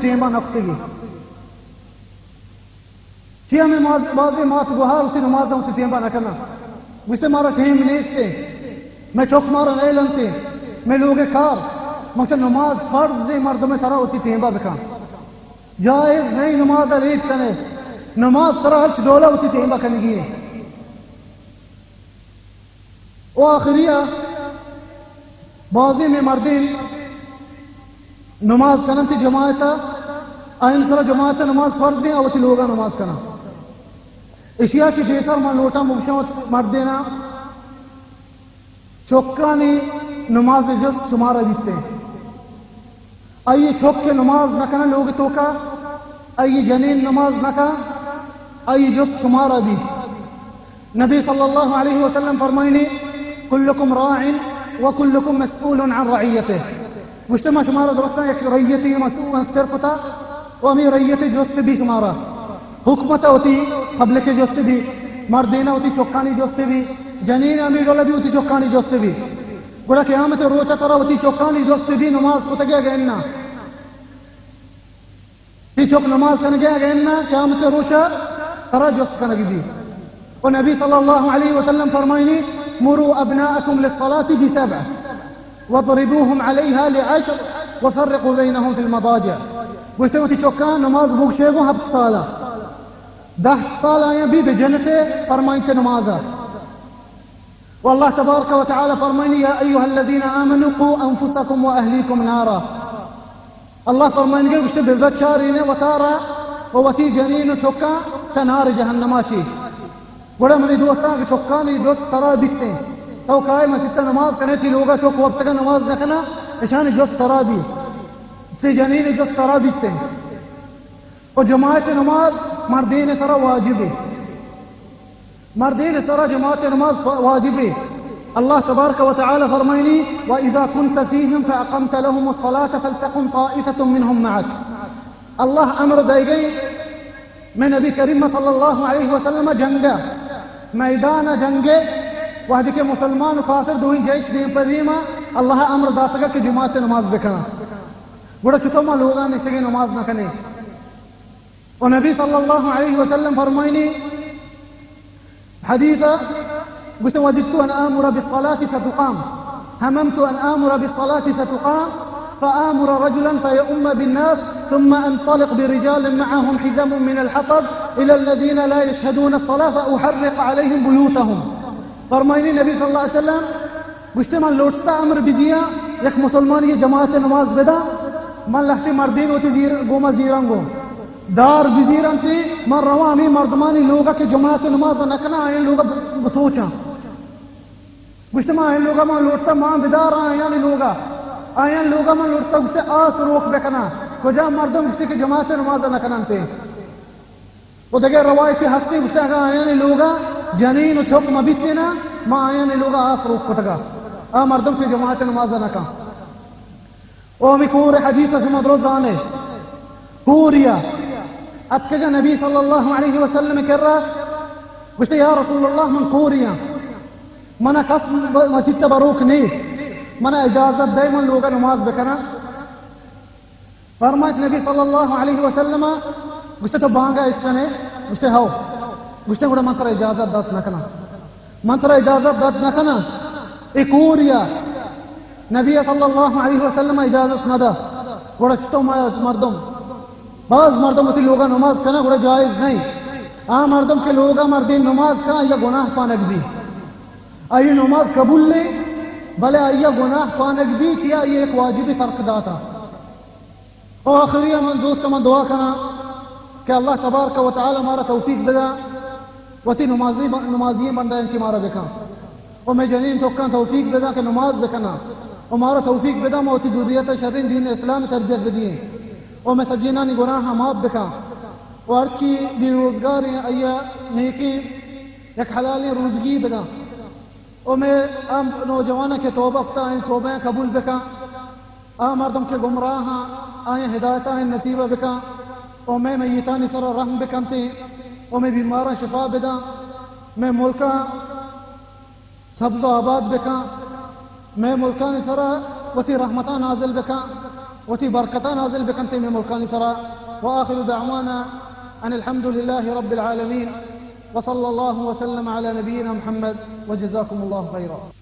ٹیمبا نہ کتگی۔ چی ہمیں ماز-، بازیں مات گوہار وتی نماز وتی ٹیمبا نہ کناں۔ گوشتے مارا ٹیم نیستے، مئے چک مارا نیلنتے، مئے لوگ کار۔ من گوشاں نماز فرض مردم سرا وتی ٹیمبا بکن۔ جائز نہیں نماز لیٹ کنے۔ نماز ترا ہرچ ڈولا وتی ٹیمبا کنگی ہے۔ و آخری ء بازیں مئے مردین نماز کننت جماعت ء، آئین سرا جماعت ء نماز فرض ہیں، وتی لوگا نماز کناں۔ اشیا چہ پیسر من لوٹاں بگشاں وت مردینا چکانی نماز جست شمارا بیتے۔ آئی چک کہ نماز نہ کناں لوگ توکا، آئی جنین نماز نہ کن، آئی جست شمارا بیت۔ نبی صلی اللہ علیہ وسلم فرمائنی، کلکم راع و کلکم مسئول عن رعیتہ۔ گوشتے ما شمارا درستاں یک رعیتی مسئول مستر کتا و ہمیں رعیت جست بھی شمارا۔ حکومت وتی پبلک جست بھی، مردین وتی چکانی جست بھی، جنین ہمیں ڈول بھی وتی چکانی جست بھی۔ گڑا قیامت روچ ترا وتی چکانی جست بھی نماز کتگی اگہ اناں۔ تی چک نماز کنگی اگہ اناں، قیامت روچ ترا جست کنگی بی۔ و نبی صلی اللہ علیہ وسلم فرمائنی، مروا ابناءکم للصلاة بسبع واضربوهم علیها لعشر وفرقوا بینهم فی المضاجع۔ گوشتے وتی چکاں نماز بگشے گوں ہپت سالا، دہ سال آیاں بی بجنتے فرمائنتے نمازا۔ و اللہ تبارک و تعالی فرمائنی، یا ایها الذین آمنوا قوا انفسکم و اهلیکم نارا۔ اللہ فرمائنگے گوشتے، بہ بچارینے وتارا و وتی جنین و چکاں چہ نار جہنما چی۔ گڑا منی دوستاں کہ چکانی جست ترا بیتیں، تو کائے مسیت نماز کنے، تی لوگا چک وپتگا نماز نہ کنا، اشانی جست ترا بی، تی جنین جست ترا بیتیں۔ و جماعت نماز مردین سرا واجبے۔ مردین سرا جماعت نماز واجبے۔ اللہ تبارک و تعالی فرمائنی، وَإِذَا كُنْتَ فِيهِمْ فَأَقَمْتَ لَهُمُ الصَّلَاةَ فَلْتَقُمْ طَائِفَةٌ مِّنْهُمْ مَعَكَ۔ اللہ امر دئیگئے مئے نبی کریم صلی اللہ علیہ وسلم جنگا، میدان جنگے، وہدے کہ مسلمان و کافر دوئیں جیش دیم پہ دیما، اللہ امر داتگا کہ جماعت نماز بکنا۔ گڑا چطور ما لوگا نشتگیں نماز نہ کنیں؟ و نبی صلی اللہ علیہ وسلم فرمائنی حدیث گوشت، وددت ان آمر بالصلاة فتقام، هممت ان آمر بالصلاة فتقام، فآمر رجلا فيؤم بالناس، ثم انطلق برجال معهم حزم من الحطب إلى الذين لا يشهدون الصلاة فأحرق عليهم بيوتهم۔ فرمائنی نبی صلی اللہ علیہ وسلم گوشتے، من لوٹتا امر بدیاں، یک مسلمانی جماعت نماز بدا، من لہتے مردین وتی زیر، گوما زیراں گوں دار بزیرنتی، من رواں ہمیں مردمانی لوگا کہ جماعت نماز نہ کنا، آیاں لوگا بسوچاں۔ گوشتے، من آیاں لوگا من لوٹتا، من بداراں آیانی لوگا، آیان لوگا من لوٹتا، گوشتے، آس روک بکنا، کجا مردم گوشتے کہ جماعت نماز نہ کننتے۔ و دگہ روایتے ہستے، گوشتے، اگاں آیانی لوگا جنین و چک مہ بیتینا، ما آیانی لوگا آس روک کتگا، آ مردم کہ جماعت نماز نہ کن۔ او ہمیں کور حدیث شما درو زانے، کوریا اتکگا نبی صلی اللہ علیہ وسلم کرا، گوشتے، یا رسول اللہ، من کوریا، منا کس مسیت بروک نی، منا اجازت دے من لوگا نماز بکنا۔ فرمائت نبی صلی اللہ علیہ وسلم، گوشتے، تو بانگا اشکنے؟ گوشتے، ہو۔ گوشتے، گڑا من ترا اجازت دات نہ کناں، من ترا اجازت دات نہ کناں۔ اے کوریا نبی صلی اللہ علیہ وسلم اجازت نہ دا۔ گڑا چتو ما مردم، باز مردم وتی لوگا نماز کنا، گڑا جائز نہیں۔ آ مردم کہ لوگا مردین نماز کنا، آئیا گناہ پانک بی، آئی نماز قبول نہیں، بلے آئیا گناہ پانک بی، چیا آئی ایک واجب ترک داتا۔ او آخری من دوست، من دعا کناں کہ اللہ تبارک و تعالی مارا توفیق بدا، وتی نمازی، نمازی بندہ انچی مارا بکن، و مئے جنین توکاں توفیق بدا کہ نماز بکناں، و مارا توفیق بدا ما وتی ذریت شرین دین اسلام تربیت بدییں، و مئے سجینانی گناہ معاف بکن، و ہرچی بے روزگار ہیں آئیا نیکیں یک حلالیں روزگی بدا، و مئے ہم نوجواناں کہ توبہ کتا، آئیں توبہ قبول بکن۔ آ مردم کہ گمراہ آں، آیاں ہدایت آئیں نصیب بکن، و مئے میتانی سرا رحم بکنتیں، و مئے بیماراں شفا بداں، مئے ملکاں سبز و آباد بکن، مئے ملکانی سرا وتی رحمتاں نازل بکن۔ وتی برکتاں نازل بکنت مئے ملکانی سرا۔ وآخر دعوانا ان الحمد لله رب العالمين، وصلى الله وسلم على نبينا محمد، وجزاكم الله خيرا۔